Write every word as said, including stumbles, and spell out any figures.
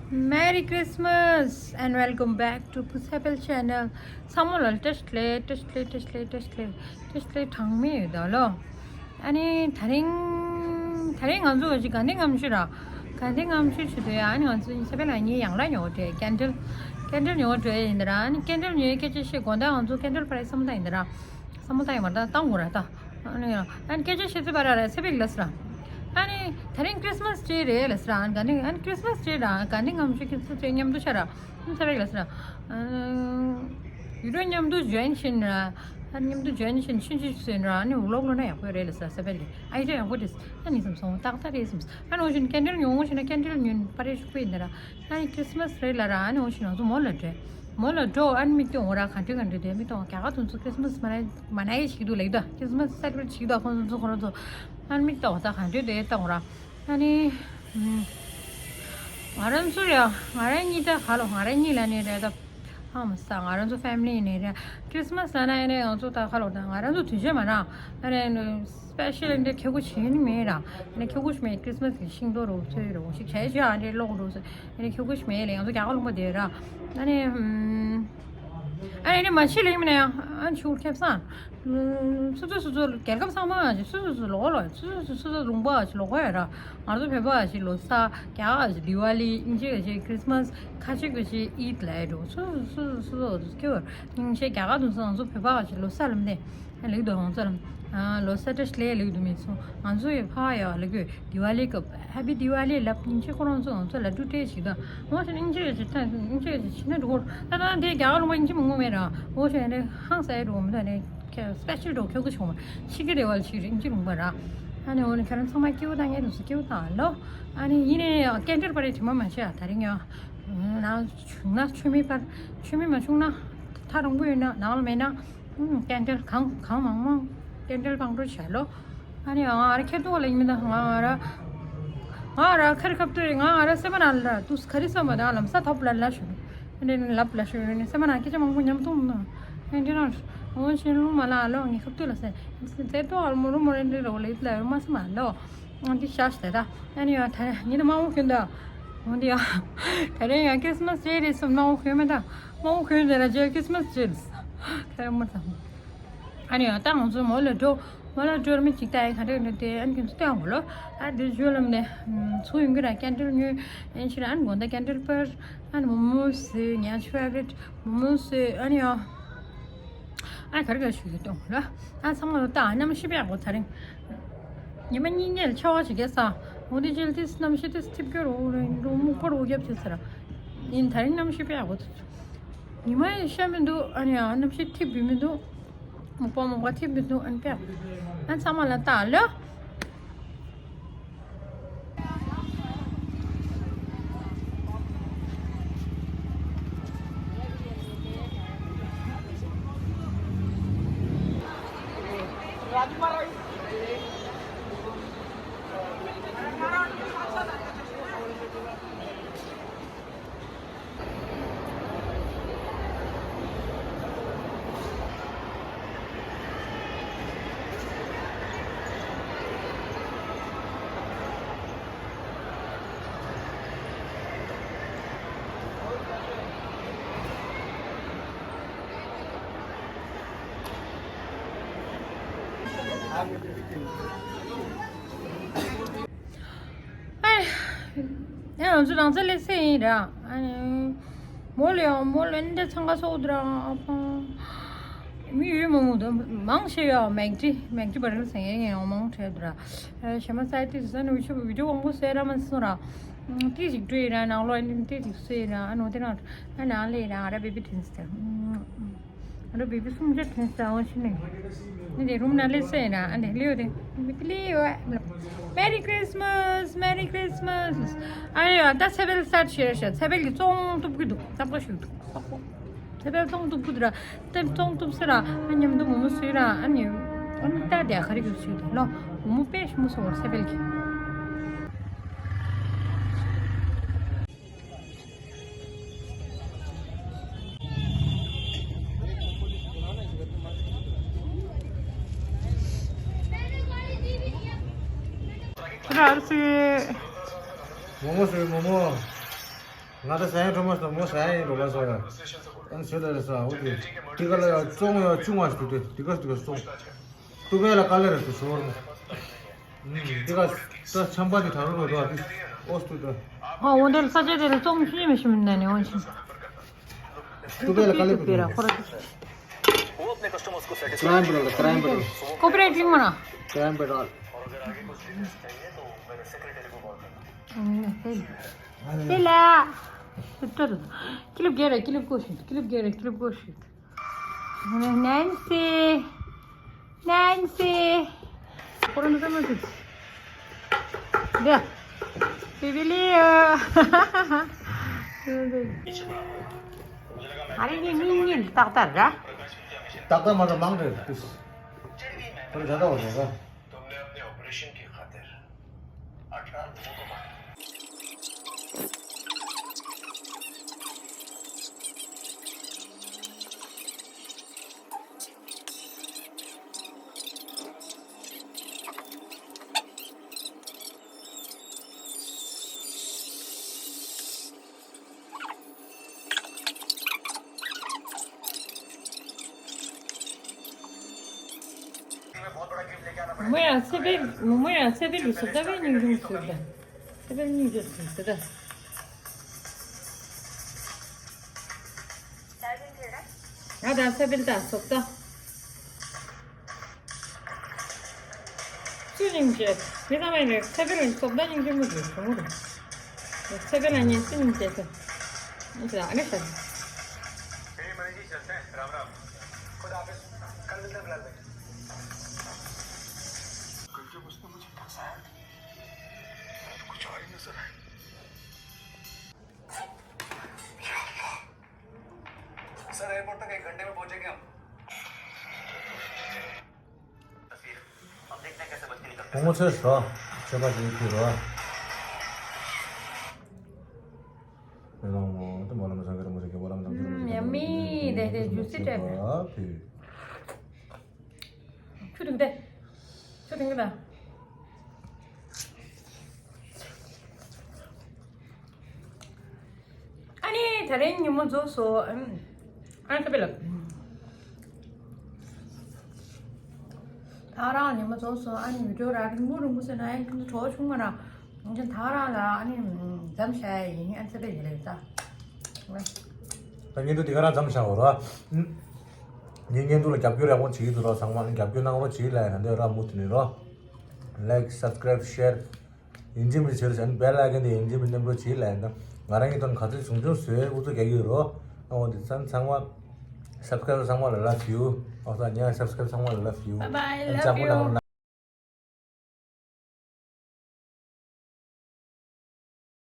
Merry Christmas and welcome back to Pusa Bell Channel. ཚང་མ་ལ་བཀྲ་ཤིས་བདེ་ལེགས། བཀྲ་ཤིས་བདེ་ལེགས། བཀྲ་ཤིས་བདེ་ལེགས། བཀྲ་ཤིས་བདེ་ལེགས། བཀྲ་ཤིས་བདེ་ལེགས་གྲངས་མེད་ཡོད་དོ་ལོ། ཨ་ནི་དེ་རིང་དེ་རིང་ང་ཚོ་ཅིག་དགའ་ལྡན་ལྔ་མཆོད་ར། དགའ་ལྡན་ལྔ་མཆོད་བྱེད་དུས་ཨ་ནི་ང་ཚོ་ས་པཎ་ལགས་ངའི་ཡང་ལ་ཉོ་བྲོས། ཀན་ཌལ་ཀན་ཌལ་ཉོ་བྲོས་ཡིན་ད་ར། ཨ་ནི་ཀན་ཌལ་ཉོའི་སྐད་ཆ་བཤད། དགོང་དག་ང་ཚོ་ཀན་ཌལ་ཕར་བསམ་བློ་བཏང་ཡིན་ད་ར། བསམ་བློ་བཏང་ཡོད་མ་རེད། ད་བཏང་དགོས་ར་ད། ཨ་ནི་ཨ་ནི་སྐད་ཆ་བཤད་ཚུལ་པ་ར་ར་ས་པཎ་ལགས་ལ་ཟེར་ར། ཨ་ནི་དེ་རིང་ཁྲིས་མས་ཌེ་རེད་ལ་ཟེར་ར། ཨ་ནི་དགའ་ལྡན་ཨ་ནི་ཁྲིས་མས་ཌེ་ར། དགའ་ལྡན་ལྔ་མཆོད་ཁྲིས་མས་ཌེ་མཉམ་དུ་ཤར་ར། ཨ་ནི་ས་པཎ་ལགས་ལ་ཟེར་ར། ཨ་ཡུལ་གྲོང་མཉམ་དུ་འཇོན་ཤིན་ར། ཨ་ནི་མཉམ་དུ་འཇོན་ཤིན་ཆུན་ཆུན་ཟེར་ར། ཨ་ནི་ཝི་ལོག་ལོ་ན་ཡག་པོ་རེད་ལ་ཟེར་ས་པཎ་ལགས། ཨ་ཡིད་ཡག་པོ་རེད། ཨ་ནི་བསམ་སོང་ཏག་ཏག་རེད་བསམ། ཨ་ནི་འོ་ཞིན་ཀན་ཌལ་ཉོ་འོ་ཞིན་ན་ཀན་ཌལ་ཉོན་པ་རེད་ཤུག་པ་ཡིན་ད་ར། ཨ་ནི་ཁྲིས་མས་རེད་ལ་ར། ཨ་ནི་འོ་ཞིན་ང་ཚོ་མོ་ལ་འགྲོ། མོ་ལ་འགྲོ། ཨ་ནི་མིག་ཏོ་འོ་ར་ག་འདྲ་ག་འདྲ་དེ་མིག་ཏོ་རྒྱ་གར་དུ་ཚོ་ཁྲིས་མས་མ་ན་མ་ན་ཡི་ཞིག་འདུག་ལེགས་དོ། ཁྲིས་མས་སེ་ལེ་བྲེཊ་ཞིག་འདུག་ཁོང་ཚོ་ཁོ་རང་ཚོ། ཨ་ནི་མིག་ཏོ་འོ་ད་ག་འདྲ་དེ་ལྟ་འོ་ར། ཨ་ནི་ང་རང་ཚོ་ཡ་ང་རང་གཉིས་ད་ག་ལོ་ང་རང་གཉིས་ལ་ནི་རེད་ད། ཨ་མ་ས་ང་རང་ཚོ་ཕེ་མི་ལི་ནི་རེད། ཁྲིས་མས་ལ་ན་ཡ་ནི་ང་ཚོ་ད་ག་ལོ་ད་ང་རང་ཚོ་དུས་ཆེན་མ་ན་ཨ་ནི་སི་པེ་ཤལ་འདི་ཁྱེད་ཁུ་བྱེད་ནི་མེད་ར། ཨ་ནི་ཁྱེད་ཁུ་མེད། ཁྲིས་མས་གི་ཤིང་ཏོག་རོ་ཚོའི་རོ་ཞིག་བྱས་བྱས་ཨ་འདྲེ་ལོག་འགྲོ་ཟེར། ཨ་ནི་ཁྱོད་ཀུ་ཤི་མེད་ལེ། ང་ཚོ་རྒྱ་གར་ལུང་པ་དེ་ར། ཨ་ནི་ཨ་ནི་མ་ཤི་ལེ་མིན་ཡང་ཨ་ཆུ་ཁེབས་སང་། སུ་ཚོ་སུ་ཚོ་རྒྱལ་ཁབ་ཚང་མ་ཞིག་སུ་སུ་སུ་ལོག་ལོ། སུ་སུ་སུ་སུ་ཚོ་ལུང་པ་ཞིག་ལོག་གོ་ཡ་ར། ང་ཚོ་བོད་པ་ཞིག་ལོ་གསར། རྒྱ་གར་ཞིག་དི་ཝ་ལི། ཨིན་ཇི་ཞིག་ཁྲིས་མས། ཁ་ཆེ་གི་ཞིག་ཨིད་ལ་འགྲོ། སུ་སུ་སུ་སུ་སུ་སྐྱོ་བར་སྙིང་རྗེ། རྒྱ་གར་དུ་སོང་ང་ཚོ་བོད་པ་ཞིག་ལོ་གསར་ལམ་ནས། ལེགས་འདུག་ང་ཚོ་ལ། ལོ་གསར་བཀྲ་ཤིས་བདེ་ལེགས། ལེགས་འདུག་མི་ཚོ་ང་ཚོ་ཡི་ཕ་ཡ་ལ་གོས་དི་ཝ་ལི་སྐབས་ཧེ་པི་དི་ཝ་ལི་ལབ། སྙིང་རྗེ་ཁོ་རང་ཚོ་ང་ཚོ་ལ་ཀྲུ་ཏྲེ་ཞིག་དང་། ང་ཚོ་སྙིང་རྗེ་ཞིག་ད་སྙིང་རྗེ་ཞིག་བྱེད་ན་འགྲོ་གོ། ད་ད་དེ་རྒྱ་གར་ལུང་པ་སྙིང་རྗེ་མང་པོ་མེད་ར། འོ་ཞེས་ནས་ཧང་སང་འགྲོ་མི་ད་ནས་སི་པེ་ཤལ་འགྲོ་ཁྱོད་ཀྱི་བྱུང་བ་ཤི་གི་རེ་བ་ཞིག་རེད། སྙིང་རྗེ་ལུང་པ་ར། ཨ་ནི་འོ་ནི་ཁྱོད་རང་ཚང་མ་སྐྱིད་པོ་བཏང་ངེས་འདུག་སུ་སྐྱིད་པོ་བཏང་ལོ། ཨ་ནི་ཡིན་ནས་ཡང་སྐད་འཕྲིན་པ་རེ་དྲི་མ་མ་བྱེད་ཨ། ད་རིང་ཡང་ནང་བྱུང་ན་ཆུ་མིག་པར་ཆུ་མིག་མ་བྱུང་ན་ཐག་རིང་པོ་ཡོད་ན་ནང་ལ་མེད་ན། ཀན་ཌལ་གང་གང་མང་མང་ཀན་ཌལ་བང་སྒྲིག་བྱས་ལོ། ཨ་ནི་ང་ར་ཁྱེར་ཏོ་ལ་ཡིན་མིན་ད་ང་ར་ང་ར་ཁ་རི་ཁབ་ཏུ་ང་ར་སེམས་ནང་ལ་དུས་ག་རི་སམ་ད་ལམ་སང་ཐོབ་ལ་ལ་ཞུ། ཨ་ནི་ལབ་ལ་ཞུ་ནི་སེམས་ནང་སྐད་ཆ་མང་པོ་ཉམས་ཐུང་ན། ཨ་འདི་ན་འོ་ཤིན་ལུང་མ་ལ་ལོ་ངས་ཁབ་ཏུ་ལ་སེ་ཏོ་ཨ་མོ་རུ་མོ་རེ་འདི་རོ་ལེ་ལ་མ་སེམས་ལོ། འོ་འདི་ཤ་ཤ་ད། ཨ་ནི་ཡ་ད་ཉི་ད་མ་འོ་ཁྱོད་ད། འོ་འདི་ཡ། ད་རེ་ཡ་ཁྲིས་མས་ཌེ་རེད་སམ་མ་འོ་ཁྱོད་མེད་ད། མ་འོ་ཁྱོད་ད་ར་ཇེ་ཁྲིས་མས་ཌེ་རེད། ད་མ་ད། ཨ་ནི་ཡ་ད་ང་ཚོ་མོ་ལ་འགྲོ། མོ་ལ་འགྲོ་མི་གཅིག་ད་ཡ་ག་རེ་འདྲ་དེ་ཨ་ནི་ཁྱོད་ཚོ་སྟོན་དགོས་ལོ། ཨ་འདི་ཇོ་ལམ་ནས་ཚུར་ཡོང་གི་ར་ཀན་ཌལ་ཉོས། ཨ་ནི་ཕྱིར་ཨ་ནི་དགོང་དག་ཀན་ཌལ་པར། ཨ་ནི་མོ་མོ་སི་ཉ་ཆུ་ཨ་བེད་མོ་མོ་སི་ཨ་ནི་ཡ། ཨ་གར་གར་ཞུ་གི་གཏོང་ལ། ཨ་ཚང་མ་ལ་ལྟ་ཨ་གནམ་གཤིས་དཔེ་ཡག་པོ་ད་རིང་། ཉི་མ་གཉིས་ནས་ཆར་པ་ཞིག་རྒྱག་ས། འོ་དེ་ཕྱིར་དེ་གནམ་གཤིས་དེ་ཐིབས་སྐྱོ་རུ་རུ་སྨུག་པ་རུ་རྒྱབ་ཅེས་ཟེར། ཡིན་ད་རིང་གནམ་གཤིས་དཔེ་ཡག་པོ་འདུག་ཉི་མ་ཡང་ཤར་མི་འདུག་ཨ་ནི་ཨ་གནམ་གཤིས་ཐིབས་ཡོད་མི་འདུག་སྨུག་པ་སྨུག་པ་ཐིབས་མི་འདུག་ཨ་ནི་དཔེ་ཡག་པོ་འདུག་ཨ་ཚང་མ་ལ་ལྟ་ལོ། ཨེ། ཡང་ང་ཚོ་རང་ཚོ་སླེབས་ཚར་ཡིན་ར། ཨ་ནི། མོ་ལ་ཡང་མོ་ལ་འདི་འདྲ་འཚང་ཁ་སོགས་འདུག་ར་ཨ་ཕ། མི་ཡོད་མང་མོ་འདུག་མང་ཆེ་ཡང་མེག་ཌི་མེག་ཌི་བར་གར་ཟེར་མཁན་ཡང་མང་དྲགས་འདུག་ར། ཨ་གཞན་མ་སའི་ཏིས་ཟ་ནི་བི་ཌིའོ་བི་ཌིའོ་མང་པོ་བཟོས་ར་མ་སོང་ར། ཏིས་ཞིག་འགྲོ་ཡིན་ར་ནང་ལོགས་ཨ་ནི་ཏིས་ཞིག་བཟོས་ཡིན་ར་ཨ་ནི་འོ་དེ་ར་ཨ་ནང་ལས་ཡིན་ར་ང་ར་བེ་བི་དྲན་ཟེར། ཨ་རོ་བེ་བི་སུམ་ཅུ་དྲན་ས་འོ་ཤི་ནས། ནི་དེ་རུམ་ན་ལེ་སེ་ཡིན་ན་ཨ་ནི་ལིའོ་དེ། ལིའོ། Merry Christmas, Merry Christmas. ཨ་ཡོ་ད་ཚེ་འཕེལ་སར་ཤེར་ཤ་ཚེ་འཕེལ་གྱི་བཙོང་གཏུབ་གི་འདུག་ཏག་ཏག་ཞིག་འདུག་ཚེ་འཕེལ་བཙོང་གཏུབ་གི་འདུག་ར། དེ་བཙོང་གཏུབ་སེ་ར་ཨ་མཉམ་དུ་མོ་མོ་སུས་ར་ཨ་ནི། ཨ་ནི་ད་དེ་ག་རེ་གི་སུས་དེ་ལོ། མོ་མོ་དཔེ་ཞིམ་པོ་སོང་ཚེ་འཕེལ་གྱི། ར་སི། མོ་མོ་སི་མོ་མོ། ང་ད་ཟ་ཡང་འགྲོ་མ་སོང་། མོ་ཟ་ཡང་ཡིན་འགྲོ་མ་སོང་ཡ། ཨན་ཞོ་ད་རེ་ས་འོ་དེ། དེ་ག་ལ་ཡ་བཙོང་ཡ་ཅུང་བ་ཞིག་དེ་དེ་ག་དེ་ག་བཙོང་། ཏུ་བས་ལ་དཀའ་ལས་རེད་ཟེར་ཞོར་མོ། དེ་ག་ད་ཆམ་པ་དེ་ད་རུ་རོ་དོ་ཨ་དེ་ཨོ་སྟུ་ད། ཨ་འོ་དེ་ལ་ས་ཆ་དེ་ལ་བཙོང་ཆུ་མི་ཤི་མི་ནས་ནི་འོ་ཤི། ཏུ་བས་ལ་དཀའ་ལས་པེ་ར་ཁོ་ར་དེ། वो अपने कस्टमर्स को satisfy crime petrol, crime petrol. Copyright क्यों मना? Crime petrol. और अगर आगे कुछ डिटेल्स चाहिए तो मेरे सेक्रेटरी को कॉल करना। हम्म, सही। तेला। Clip get it, clip go shoot, clip get it, clip go shoot. Nancy, Nancy. Koran da mı tut? De. Bibiliya. Are ni ni ni tak tak da. Tak tak mı da mang de. Koran da da o da. तुमने अपने ऑपरेशन की खातिर अठारह लोगों को मारा। མོ་ཡང་ཚེ་འཕེལ། མོ་ཡང་ཚེ་འཕེལ་ལ་སོགས་ལྟ་བའི་སྙིང་རྗེ་མོ་ཟེར་ད། ཚེ་འཕེལ་སྙིང་རྗེ་ཟེར་ད། ང་དང་ཚེ་འཕེལ་དང་སོགས་ལྟ། སུ་སྙིང་རྗེ། མི་ཚང་མ་ཡིན་རེད། ཚེ་འཕེལ་ལ་སོགས་ལྟ་སྙིང་རྗེ་མོ་རེད། བུ་མོ་རེད། ཚེ་འཕེལ་ལ་ངས་སུ་སྙིང་རྗེ་ཟེར། ཨ་ནི་ཤ། ए मनीष जी, चलते हैं। राम राम। खुदा हाफिज। कल मिलते हैं बिलाल भाई। गजब, उसने मुझे फंसाया। कुछ और ही नजर आया। सर, एयरपोर्ट तक एक घंटे में पहुंचेंगे हम। तस्वीर। अब देखते हैं कैसे बच के निकलते हैं। ངོ་ཚོས་ཧྲོ། ཆོས་པ་ཞིག་ཕུལ་རོ། ཡུམ་མི་དེ་དེ་ཇུ་སི་ཏྲེ། ཆུ་དྲིན་ཏེ། ཆུ་དྲིན་ཏེ། ཨ་ནི་ད་རིང་ཉིན་མོ་རྫོགས་སོང་། ཨ་ནི་ཁ་པེ་ལ། ད་རང་ཉིན་མོ་རྫོགས་སོང་། ཨ་ནི་བི་ཌིའོ་ར་རིང་པོ་རིང་པོ་ཟེར་ན་ཨ་ནི་ཁྱོད་ཚོ་གྲོགས་ཆུང་མ་ར། ཨ་ནི་ད་རང་ལ་ཨ་ནི་མཚམས་བཞག་ཡིན། ཨ་ནི་ཚེ་འཕེལ་ཡིན་ལེ་ད། ད་ཉིན་དུ་དེ་ག་རང་མཚམས་བཞག་འོ་ར། ངས་ཉིན་དུ་ལ་རྒྱབ་སྐྱོར་ཡག་པོ་བྱེད་ཀྱི་འདུག་ར། ཚང་མ་ལ་རྒྱབ་སྐྱོར་གནང་རོགས་བྱེད་ལ་ཡིན་ན་འདོད་ར། མུ་མཐུད་ནས་རོ། Like, subscribe, share. ཡིན་གཅིག་མིན་གཅིག་བྱས་ནས་བེལ་ཨའི་ཀོན་དེ་ཡིན་གཅིག་མིན་གཅིག་མནན་རོགས་བྱེད་ལབ་ཡིན། ད་ང་རང་གི་དོན་ག་ཚོད་བྱུང་བྱུང་བཟོས་ཨུ་ཚུགས་རྒྱག་གི་ཡོད་རོ། ཨོ་དེ་ཚང་ཚང་མ་སབ་སི་ཀ་རའིབ་ཚང་མ་ལ་ལབ་ཡོད། ཨོ་ད་ཉག་སབ་སི་ཀ་རའིབ་ཚང་མ་ལ་ལབ་ཡོད། Bye bye, love you.